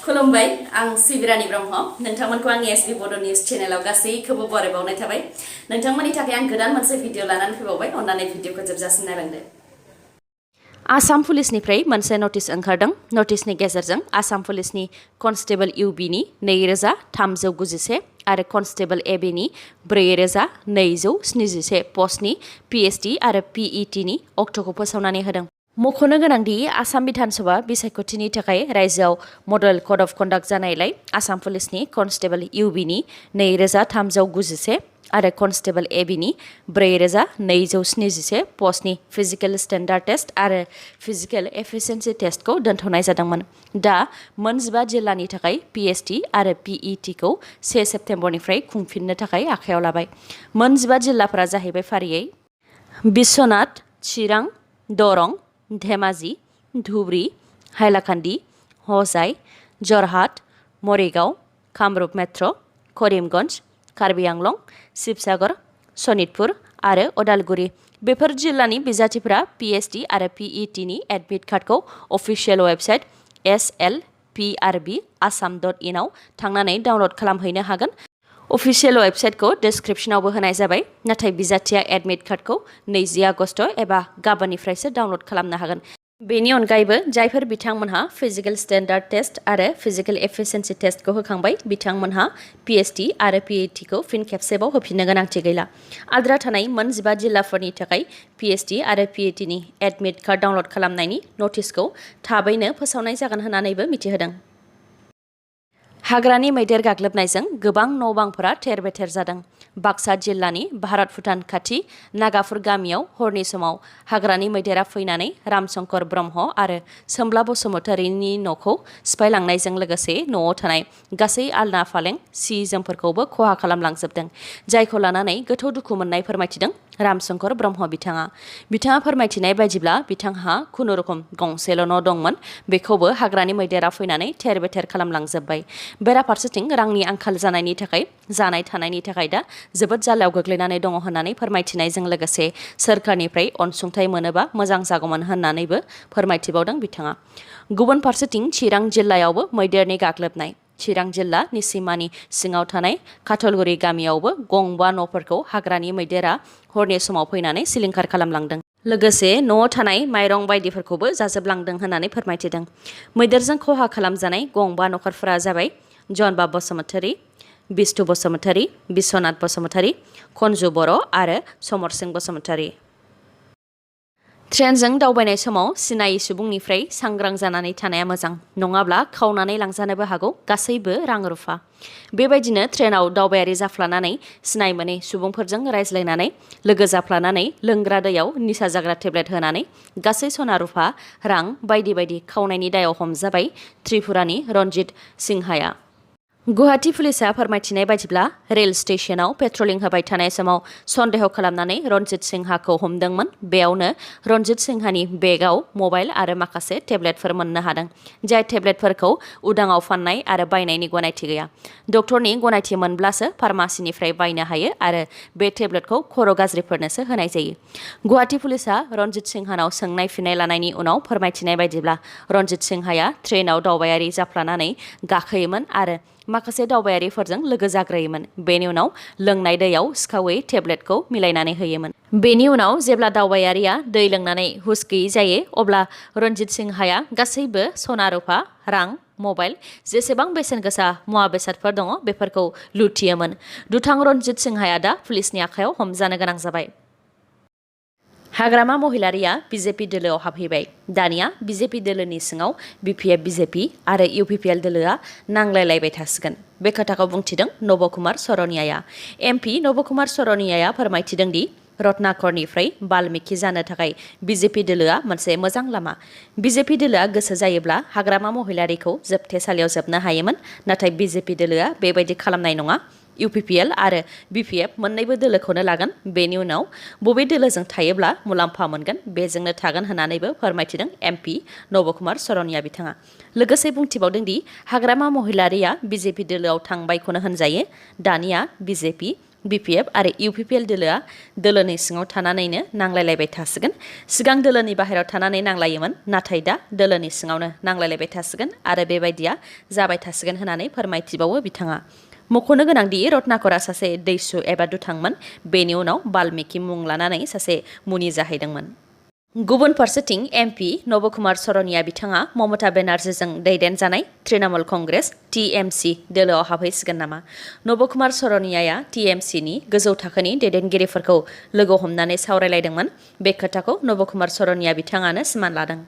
खुलुमबाय आं सिबिरानि ब्रह्म नोंथांमोनखौ आंनि sbbodonews चेनेलाव गासैखौबो बरायबावनाय थाबाय नोंथांमोननि थाखाय आं गोदान मोनसे भिडिअ लानानै फैबावबाय अन्नानै भिडिअखौ जोबजासिम नायलांदो आसाम पुलिसनिफ्राय मोनसे नटिस ओंखारदों नटिसनि गेजेरजों आसाम पुलिसनि कनस्टेबल इउबिनि 2391 आरो कनस्टेबल एबिनि 4271 पस्टनि PST आरो PET नि अक्ट'खौ फोसावनानै होदों मख'नो गोनांदि आसाम बिधानसभा बिसायख'थिनि थाखाय रायजोआव मडेल कड अफ कन्डाक्ट जानायलाय आसाम पुलिसनि कनस्टेबल इउबिनि 2391 आरो कनस्टेबल एबिनि 4271 पस्टनि फिजिकेल स्टेन्डार्ड टेस्ट आरो फिजिकेल एफिसिएन्सि टेस्टखौ दोनथ'नाय जादोंमोन दा मोन 15 जिल्लानि थाखाय PST आरो PET खौ 1 सेप्तेम्बरनिफ्राय खुंफिननो थाखाय आखायाव लाबाय मोन 15 जिल्लाफोरा जाहैबाय फारियै बिश्वनाथ चिरां दरं धेमाजि धुबरी हाइलाकान्दि हजाइ जरहाट मरिगाव कामरुप मेट्र करिमगन्ज कार्बि आंलं शिबसागर सनितपुर आरो उदालगुरि बेफोर जिल्लानि बिजाथिफोरा PST आरो PET नि एडमिट कार्डखौ अफिसियेल वेबसाइट slprb.assam.in आव थांनानै डाउनलड खालामहैनो हागोन अफिसियेल वेबसाइटखौ डिस्क्रिप्शनावबो होनाय जाबाय नाथाय बिजाथिया एडमिट कार्डखौ 20 आगस्ट एबा गाबोननिफ्रायसो डाउनलड खालामनो हागोन बेनि अनगायैबो जायफोर बिथांमोनहा फिजिकेल स्टेन्डार्ड टेस्ट आरो फिजिकेल एफिसिएन्सि टेस्टखौ होखांबाय बिथांमोनहा PST आरो PET खौ फिन खेबसेबाव होफिननो गोनांथि गैला आद्रा थानाय मोन 15 जिल्लाफोरनि थाखाय PST आरो PET नि एडमिट कार्ड डाउनलड खालामनायनि नटिसखौ थाबैनो फोसावनाय जागोन होननानैबो मिथिहोदों हाग्रानि मैदेर गाग्लोबनायजों गोबां न' बांफोरा थेर-बेथेर जादों बाक्सा जिल्लानि भारत भुटान खाथि नागाफुर गामियाव हरनि समाव हाग्रानि मैदेरा फैनानै रामशंकर ब्रह्म आरो सोमब्ला बसुमतारीनि न'खौ सिफायलांनायजों लोगोसे न'आव थानाय गासै आलना फालें सि जोमफोरखौबो खहा खालामलांजोबदों जायखौ लानानै गोथौ दुखु मोननाय फोरमायथिदों रामशंकर ब्रह्म बिथाङा फोरमायथिनाय बायदिब्ला बिथांहा खुनुरुखुम गंसेल' न' दंमोन बेखौबो हाग्रानि मैदेरा फैनानै थेर-बेथेर खालामलांजोब्बाय बेराफारसेथिं रांनि आंखाल जानायनि थाखाय जानाय थानायनि थाखाय दा जोबोद जालायाव गोग्लैनानै दङ होननानै फोरमायथिनायजों लोगोसे सोरखारनिफ्राय अनसुंथाइ मोनोबा मोजां जागौमोन होननानैबो फोरमायथिबावदों बिथाङा गुबुन फारसेथिं चिरां जिल्लायावबो मैदेरनि गाग्लोबनाय चिरां जिल्ला निसिमानि सिङाव थानाय काथलगुरि गामियावबो गंबा न'फोरखौ हाग्रानि मैदेरा हरनि समाव फैनानै सिलिंखार खालामलांदों लोगोसे न'आव थानाय माइरं बायदिफोरखौबो जाजोबलांदों होननानै फोरमायथिदों मैदेरजों खहा खालामजानाय गंबा न'खरफोरा जाबाय जनबा बसुमतारी बिष्टु बसुमतारी बिश्वनाथ बसुमतारी खनजु बर' आरो समर सिं बसुमतारी ट्रेनजों दावबायनाय समाव सिनायै सुबुंनिफ्राय सांग्रां जानानै थानाया मोजां नङाब्ला खावनानै लांजानोबो हागौ गासैबो रां रुफा बेबायदिनो ट्रेनाव दावबायारि जाफ्लानानै सिनाय मोनै सुबुंफोरजों रायज्लायनानै लोगो जाफ्लानानै लोंग्रा दैयाव निसा जाग्रा टेब्लेट होनानै गासै सना रुफा रां बायदि बायदि खावनायनि दायाव हमजाबाय त्रिपुरानि रनजित सिंहाया गुवाहाटी पुलिसा फोरमायथिनाय बायदिब्ला रेल स्टेशनाव पेट्रलिं होबाय थानाय समाव सन्देह खालामनानै रनजित सिंहाखौ हमदोंमोन बेयावनो रनजित सिंहानि बेगाव मबाइल आरो माखासे टेब्लेटफोर मोननो हादों जाय टेब्लेटफोरखौ उदाङाव फाननाय आरो बायनायनि गनायथि गैया डक्टरनि गनायथि मोनब्लासो फार्मासिनिफ्राय बायनो हायो आरो बे टेब्लेटखौ खर' गाज्रिफोरनोसो होनाय जायो गुवाहाटी पुलिसा रनजित सिंहानाव सोंनाय फिननाय लानायनि उनाव फोरमायथिनाय बायदिब्ला रनजित सिंहाया ट्रेनाव दावबायारि जाफ्लानानै गाखोयोमोन आरो माखासे दावबायारिफोरजों लोगो जाग्रोयोमोन बेनि उनाव लोंनाय दैयाव सिखावै टेब्लेटखौ मिलायनानै होयोमोन बेनि उनाव जेब्ला दावबायारिया दै लोंनानै हुस गैयै जायो अब्ला रनजित सिंहाया गासैबो सना रुफा रां मबाइल जेसेबां बेसेन गोसा मुवा बेसादफोर दङ बेफोरखौ लुथियोमोन दुथां रनजित सिंहाया दा पुलिसनि आखायाव हमजानो गोनां जाबाय हाग्रामा महिलारिया BJP दोलोआव हाबहैबाय दानिया BJP दोलोनि सिङाव BPF BJP आरो UPPL दोलोआ नांलायलायबाय थासिगोन बे खोथाखौ बुंथिदों नब कुमार सरनियाया MP नब कुमार सरनियाया फोरमायथिदों दि रत्नाकरनिफ्राय बाल्मिकी जानो थाखाय BJP दोलोआ मोनसे मोजां लामा BJP दोलोआ गोसो जायोब्ला हाग्रामा महिलारिखौ जोबथेसालियाव जोबनो हायोमोन नाथाय BJP दोलोआ बेबायदि खालामनाय नङा UPPL आरो BPF मोन्नैबो दोलोखौनो लागोन बेनि उनाव बबे दोलोजों थायोब्ला मुलाम्फा मोनगोन बेजोंनो थागोन होननानैबो फोरमायथिदों MP नब कुमार सरनिया बिथाङा लोगोसे बुंथिबावदों दि हाग्रामा महिलारिया BJP दोलोआव थांबायखौनो होनजायो दानिया BJP BPF आरो UPPL दोलोआ दोलोनि सिङाव थानानैनो नांलायलायबाय थासिगोन। सिगां दोलोनि बाहेरायाव थानानै नांलायोमोन, नाथाय दा दोलोनि सिङावनो नांलायलायबाय थासिगोन आरो बेबायदिया जाबाय थासिगोन होननानै फोरमायथिबावो बिथाङा। मख'नो गोनांदि रत्नाकरआ सासे दैसु एबा दुथांमोन, बेनि उनाव बाल्मिकि मुं लानानै सासे मुनि जाहैदोंमोन। गुबुन फारसेथिं MP नबकुमार सरनिया बिथाङा ममता बेनार्जीजों दैदेनजानाय तृणमूल कंग्रेस TMC दोलोआव हाबहैसिगोन नामा? नबकुमार सरनियाया TMCनि गोजौ थाखोनि दैदेनगिरिफोरखौ लोगो हमनानै सावरायलायदोंमोन। बे खोथाखौ नबकुमार सरनिया बिथाङानो सिमान लादों।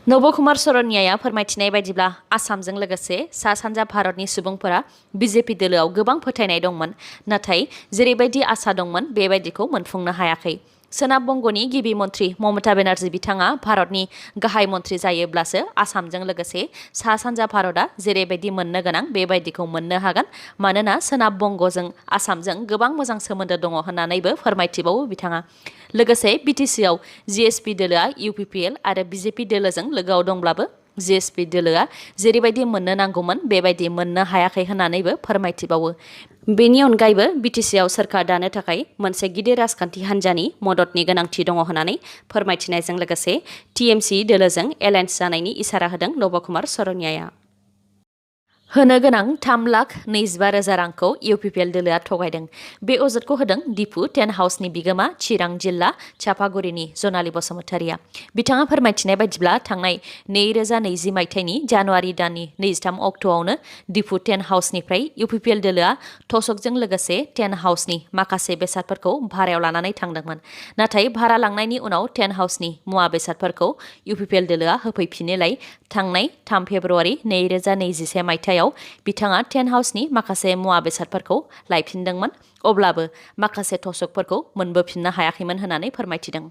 नबकुमार सरनियाया फोरमायथिनाय बायदिब्ला आसामजों लोगोसे सा सानजा भारतनि सुबुंफोरा BJP दोलोआव गोबां फोथायनाय दंमोन, नाथाय जेरैबायदि आसा दंमोन बेबायदिखौ मोनफुंनो हायाखै। सोनाब बंग'नि गिबि मन्त्रि ममता बेनार्जी बिथाङा भारतनि गाहाय मन्त्रि जायोब्लासो आसामजों लोगोसे सा सानजा भारतआ जेरैबायदि मोननो गोनां बेबायदिखौ मोननो हागोन, मानोना सोनाब बंग'जों आसामजों गोबां मोजां सोमोन्दो दङ होननानैबो फोरमायथिबावो बिथाङा। लोगोसे BTC-आव GSP दोलोआ UPPL आरो BJP दोलोजों लोगोआव दंब्लाबो GSP दोलोआ जेरैबायदि मोननो नांगौमोन बेबायदि मोननो हायाखै होननानैबो फोरमायथिबावो। बेनि अनगायैबो BTC-आव सोरखार दानो थाखाय मोनसे गिदिर राजखान्थि हान्जानि मददनि गोनांथि दङ होननानै फोरमायथिनायजों लोगोसे TMC दोलोजों एलायन्स जानायनि इसारा होदों नबकुमार सरनियाया। होनो गोनां 3,25,000 रांखौ UPPL दोलोआ थगायदों। बे अजदखौ होदों दिफु टेन्ट हाउसनि बिगोमा चिरां जिल्ला चापागुरिनि जनाली बसुमतारिया। बिथाङा फोरमायथिनाय बायदिब्ला थांनाय 2020 मायथाइनि जानुवारि दाननि 23 अक्ट'आवनो दिफु टेन्ट हाउसनिफ्राय UPPL दोलोआ तसकजों लोगोसे टेन्ट हाउसनि माखासे बेसादफोरखौ भारायाव लानानै थांदोंमोन। नाथाय भारा लांनायनि उनाव टेन्ट हाउसनि मुवा बेसादफोरखौ UPPL दोलोआ होफैफिनोलाय थांनाय 3 फेब्रुवारि 2021 मायथाइयाव बिथाङा टेन्ट हाउसनि माखासे मुवा बेसादफोरखौ लायफिनदोंमोन, अब्लाबो माखासे तसकफोरखौ मोनबोफिननो हायाखैमोन होननानै फोरमायथिदों।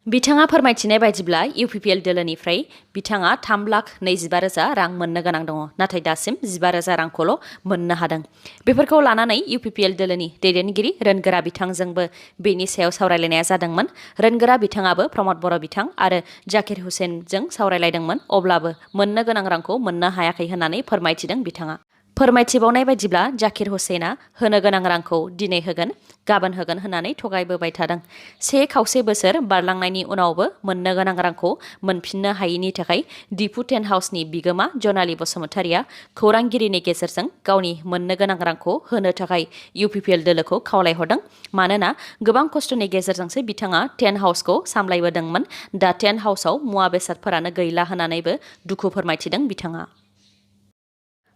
बिथाङा फोरमायथिनाय बायदिब्ला UPPL दोलोनिफ्राय बिथाङा 3,25,000 रां मोननो गोनां दङ, नाथाय दासिम 15,000 रांखौल' मोननो हादों। बेफोरखौ लानानै UPPL दोलोनि दैदेनगिरि रोनगोरा बिथांजोंबो बेनि सायाव सावरायलायनाया जादोंमोन। रोनगोरा बिथाङाबो प्रमद बर' बिथां आरो जाकिर हुसेनजों सावरायलायदोंमोन, अब्लाबो मोननो गोनां रांखौ मोननो हायाखै होननानै फोरमायथिदों बिथाङा। फोरमायथिबावनाय बायदिब्ला जाकिर हुसेना होनो गोनां रांखौ दिनै होगोन, गाबोन होगोन होननानै थगायबोबाय थादों। 1.5 बोसोर बारलांनायनि उनावबो मोननो गोनां रांखौ मोनफिननो हायैनि थाखाय दिफु टेन्ट हाउसनि बिगोमा जनाली बसुमतारिया खौरांगिरिनि गेजेरजों गावनि मोननो गोनां रांखौ होनो थाखाय UPPL दोलोखौ खावलायहरदों। मानोना गोबां खस्थ'नि गेजेरजोंसो बिथाङा टेन्ट हाउसखौ सामलायबोदोंमोन। दा टेन्ट हाउसआव मुवा बेसादफोरानो गैला होननानैबो दुखु फोरमायथिदों बिथाङा।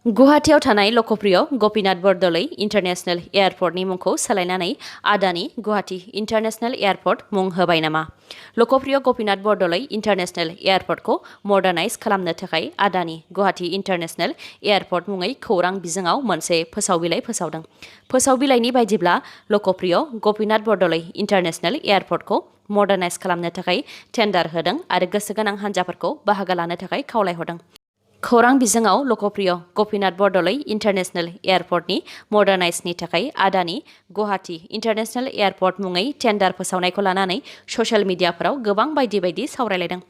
गुवाहाटीआव थानाय लकप्रिय गपिनाथ बरदलै इन्टारनेशनेल एयारपर्टनि मुंखौ सोलायनानै आदानि गुवाहाटी इन्टारनेशनेल एयारपर्ट मुं होबाय नामा? लकप्रिय गपिनाथ बरदलै इन्टारनेशनेल एयारपर्टखौ मडार्नाइज खालामनो थाखाय आदानि गुवाहाटी इन्टारनेशनेल एयारपर्ट मुङै खौरां बिजोङाव मोनसे फोसावबिलाइ फोसावदों। फोसावबिलाइनि बायदिब्ला लकप्रिय गपिनाथ बरदलै इन्टारनेशनेल एयारपर्टखौ मडार्नाइज खालामनो थाखाय टेन्डार होदों आरो गोसो गोनां हान्जाफोरखौ बाहागो लानो थाखाय खावलायहरदों। खौरां बिजोङाव लकप्रिय गपिनाथ बरदलै इन्टारनेशनेल एयारपर्टनि मडार्नाइजनि थाखाय आदानि गुवाहाटी इन्टारनेशनेल एयारपर्ट मुङै टेन्डार फोसावनायखौ लानानै ससियेल मिडियाफोराव गोबां बायदि सावरायलायदों।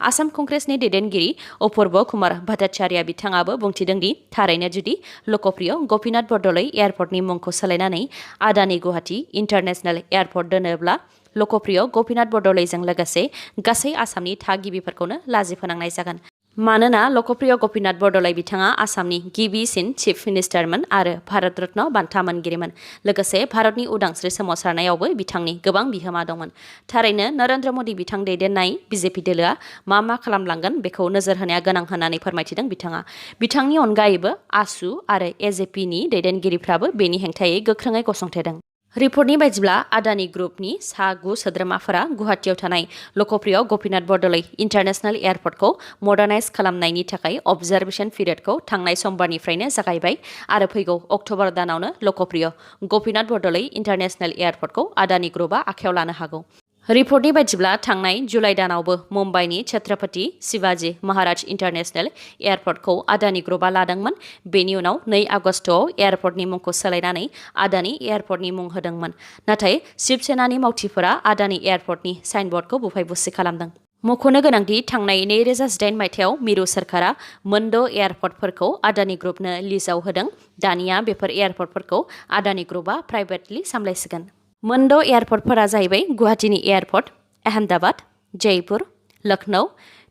आसाम कंग्रेसनि दैदेनगिरि अपूर्व कुमार भट्टाचार्य बिथाङाबो बुंथिदोंदि थारैनो जुदि लकप्रिय गपिनाथ बरदलै एयारपर्टनि मुंखौ सोलायनानै आदानि गुवाहाटी इन्टारनेशनेल एयारपर्ट दोनोब्ला लकप्रिय गपिनाथ बरदलैजों लोगोसे गासै आसामनि थागिबिफोरखौनो लाजि फोनांनाय जागोन। मानोना लकप्रिय गपिनाथ बरदलै बिथाङा आसामनि गिबिसिन चिफ मिनिस्टारमोन आरो भारत रत्न बान्था मोनगिरिमोन। लोगोसे भारतनि उदांस्रि सोमावसारनायावबो बिथांनि गोबां बिहोमा दंमोन। थारैनो नरेन्द्र मदि बिथां दैदेननाय BJP दोलोआ मा खालामलांगोन बेखौ नोजोर होनाया गोनां होननानै फोरमायथिदों बिथाङा। बिथांनि अनगायैबो आसु आरो AJPनि दैदेनगिरिफ्राबो बेनि हेंथायै गोख्रोङै गसंथेदों। रिपर्टनि बायदिब्ला आदानि ग्रुपनि सा 9 सोद्रोमाफोरा गुवाहाटीआव थानाय लकप्रिय गपिनाथ बरदलै इन्टारनेशनेल एयारपर्टखौ मडार्नाइज खालामनायनि थाखाय अबजारभेशन पिरियडखौ थांनाय समबारनिफ्रायनो जागायबाय आरो फैगौ अक्ट'बर दानावनो लकप्रिय गपिनाथ बरदलै इन्टारनेशनेल एयारपर्टखौ आदानि ग्रुपआ आखायाव लानो हागौ। रिपर्टनि बायदिब्ला थांनाय जुलाइ दानावबो मुम्बाइनि छत्रपति शिवाजी महाराज इन्टारनेशनेल एयारपर्टखौ आदानि ग्रुपआ लादोंमोन। बेनि उनाव 2 आगस्टआव एयारपर्टनि मुंखौ सोलायनानै आदानि एयारपर्टनि मुं होदोंमोन। नाथाय शिबसेनानि मावथिफोरा आदानि एयारपर्टनि साइनबर्डखौ बुफाय बुसि खालामदों। मख'नो गोनांदि थांनाय 2018 मायथाइयाव मिरु सोरखारा मोनद' एयारपर्टफोरखौ आदानि ग्रुपनो लिजआव होदों। दानिया बेफोर एयारपर्टफोरखौ आदानि ग्रुपआ प्राइभेटलि सामलायसिगोन। मोनद' एयारपर्टफोरा जाहैबाय गुवाहाटीनि एयारपर्ट, अहमदाबाद, जयपुर, लखनऊ,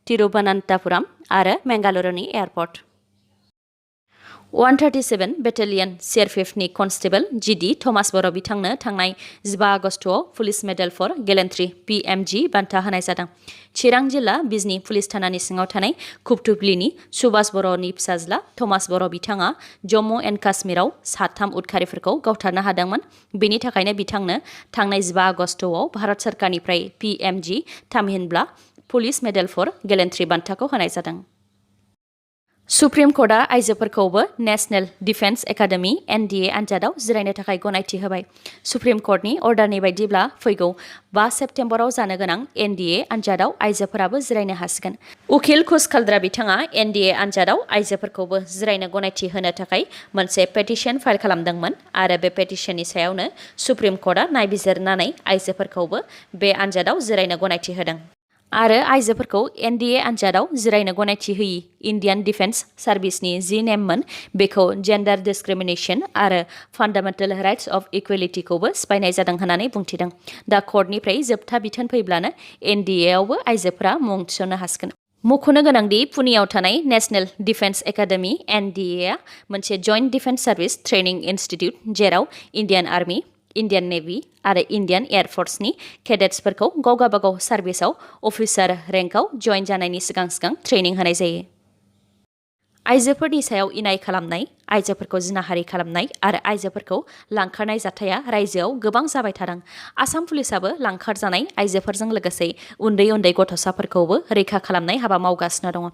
तिरुवनन्तपुरम आरो मेंगालुरुनि एयारपर्ट। 137 बेटालियन सिआरपिएफनि कनस्टेबल जिडि थमास बर' बिथांनो थांनाय 15 आगस्टआव पुलिस मेडेल फर गेलेन्ट्रि PMG बान्था होनाय जादों। चिरां जिल्ला बिजनी पुलिस थानानि सिङाव थानाय खुबथुब्लिनि सुभाष बर'नि फिसाज्ला थमास बर' बिथाङा जम्मु एन्ड काश्मीराव 3 उदखारिफोरखौ गावथारनो हादोंमोन। बेनि थाखायनो बिथांनो थांनाय 15 आगस्टआव भारत सरकारनिफ्राय PMG थामहिनब्ला पुलिस मेडेल फर गेलेन्ट्रि बान्थाखौ होनाय जादों। सुप्रिम कर्टआ आइजोफोरखौबो नेशनेल डिफेन्स एकाडेमि NDA आनजादाव जिरायनो थाखाय गनायथि होबाय। सुप्रिम कर्टनि अर्डारनि बायदिब्ला फैगौ 5 सेप्तेम्बराव जानो गोनां NDA आनजादाव आइजोफोराबो जिरायनो हासिगोन। उखिल खुसखालद्रा बिथाङा NDA आनजादाव आइजोफोरखौबो जिरायनो गनायथि होनो थाखाय मोनसे पेटिशन फाइल खालामदोंमोन आरो बे पेटिशननि सायावनो सुप्रिम कर्टआ नायबिजिरनानै आइजोफोरखौबो बे आनजादाव जिरायनो गनायथि होदों। आरो आइजोफोरखौ NDA आनजादाव जिरायनो गनायथि होयि इन्डियान डिफेन्स सार्भिसनि जि नेममोन बेखौ जेन्डार डिसक्रिमिनेशन आरो फान्डामेन्टेल राइट्स अफ इक्वेलिटिखौबो सिफायनाय जादों होननानै बुंथिदों। दा कर्टनिफ्राय जोबथा बिथोन फैब्लानो NDA आवबो आइजोफोरा मुं थिसननो हासिगोन। मख'नो गोनांदि पुनेयाव थानाय नेशनेल डिफेन्स एकाडेमि NDA आ मोनसे joint defence service training institute जेराव इन्डियान आर्मी, इन्डियान नेभि आरो इन्डियान एयारफोर्सनि केडेट्सफोरखौ गावगाबागाव सार्भिसाव अफिसार रेंकआव जइन जानायनि सिगां ट्रेनिं होनाय जायो। आइजोफोरनि सायाव इनाय खालामनाय, आइजोफोरखौ जिनाहारि खालामनाय आरो आइजोफोरखौ लांखारनाय जाथाया रायजोआव गोबां जाबाय थादों। आसाम पुलिसाबो लांखारजानाय आइजोफोरजों लोगोसे उन्दै उन्दै गथ'साफोरखौबो रैखा खालामनाय हाबा मावगासिनो दङ।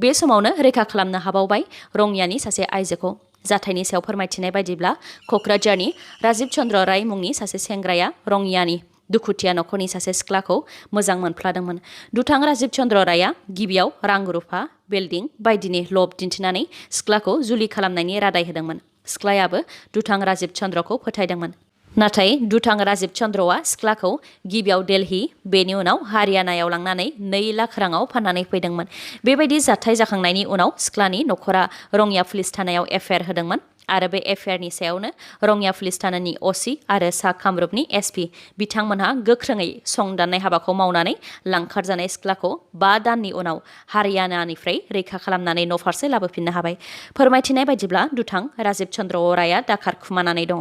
बे समावनो रैखा खालामनो हाबावबाय रङियानि सासे आइजोखौ। जाथायनि सायाव फोरमायथिनाय बायदिब्ला क'क्राझारनि राजीब चन्द्र राय मुंनि सासे सेंग्राया रङियानि दुखुथिया नखरनि सासे सिख्लाखौ मोजां मोनफ्लादोंमोन। दुथां राजीब चन्द्र रायआ गिबियाव रां रुफा, बिल्डिं बायदिनि लब दिन्थिनानै सिख्लाखौ जुलि खालामनायनि रादाय होदोंमोन। सिख्लायाबो दुथां राजीब चन्द्रखौ फोथायदोंमोन। नाथाय दुथां राजीब चन्द्रआ सिख्लाखौ गिबियाव दिल्ली, बेनि उनाव हारियानायाव लांनानै 2 लाख राङाव फाननानै फैदोंमोन। बेबायदि जाथाय जाखांनायनि उनाव सिख्लानि नखरा रङिया पुलिस थानायाव एफआइआर होदोंमोन आरो बे एफआइआरनि सायावनो रङिया पुलिस थानानि OC आरो सा कामरुपनि SP बिथांमोनहा गोख्रोङै संदाननाय हाबाखौ मावनानै लांखारजानाय सिख्लाखौ 5 दाननि उनाव हारियानानिफ्राय रैखा खालामनानै न'फारसे लाबोफिननो हाबाय। फोरमायथिनाय बायदिब्ला दुथां राजीब चन्द्र रायआ दाखार खुमानानै दङ।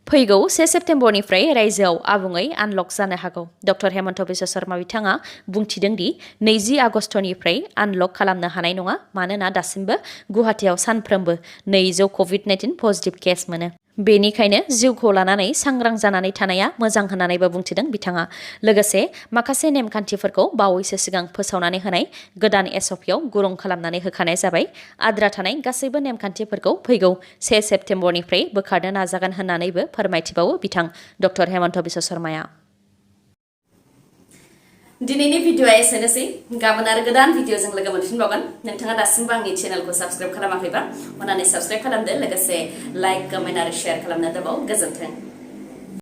फैगौ 1 सेप्तेम्बरनिफ्राय रायजोआव आबुङै आनलक जानो हागौ। डक्टर हेमन्त बिश्व शर्मा बिथाङा बुंथिदों दि 20 आगस्टनिफ्राय आनलक खालामनो हानाय नङा मानोना दासिमबो गुवाहाटीयाव सानफ्रोमबो 200 COVID-19 पजिटिभ केस मोनो। बेनिखायनो जिउखौ लानानै सांग्रां जानानै थानाया मोजां होननानैबो बुंथिदों बिथाङा। लोगोसे माखासे नेमखान्थिफोरखौ बावैसो सिगां फोसावनानै होनाय गोदान SOPआव गुरुं खालामनानै होखानाय जाबाय। आद्रा थानाय गासैबो नेमखान्थिफोरखौ फैगौ 1 सेप्तेम्बरनिफ्राय बोखारनो नाजागोन होननानैबो फोरमायथिबावो बिथां डक्टर हेमन्त बिश्व शर्माया। दिनैनि भिडिअ'आ एसेनोसै। गाबोन आरो गोदान भिडिअ'जों लोगो मोनफिनबावगोन। नोंथाङा दासिमबो आंनि चेनेलखौ साबस्क्राइब खालामाखैबा अन्नानै साबस्क्राइब खालामदो। लोगोसे लाइक, कमेन्ट आरो शेयार खालामनो दाबाव। गोजोन्थों।